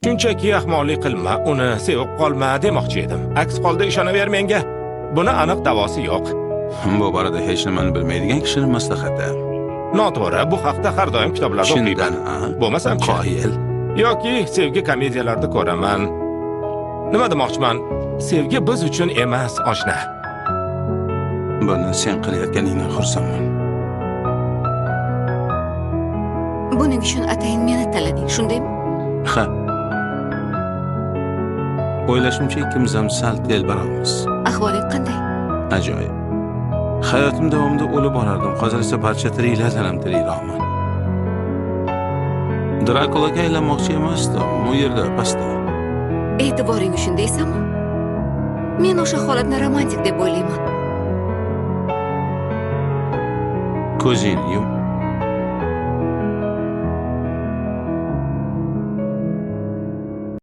Shunchaki ahmoqlik qilma, uni sevib qolma demoqchi edim. Aks holda ishonaver menga. Buni aniq davosi yo'q. Bu borada hech nimani bilmaydigan kishini maslahati. Noto'g'ri, bu haqda har doim kitoblarda Chindan, o'qiyman. a? Bo'lmasam-chi? Qoyil. Yoki sevgi komediyalarida ko'raman. Nima demoqchiman? Sevgi biz uchun emas, oshna. Buni sen qilayotganingdan xursandman. Buning uchun atayin meni tanlading, shundaymi? Ha. O'ylashimcha ikkimiz ham sal telbaroqmiz. Ahvoling qanday? Ajoyib. Hayotim davomida o'lib borardim. Hozir esa barcha tiriklardan ham tirikroqman. Drakulaga aylanmoqchi emasdim. U yerda pastda. E'tiboring uchun deysanmi? Men o'sha holatni romantik deb o'ylayman. Ko'zingni yum.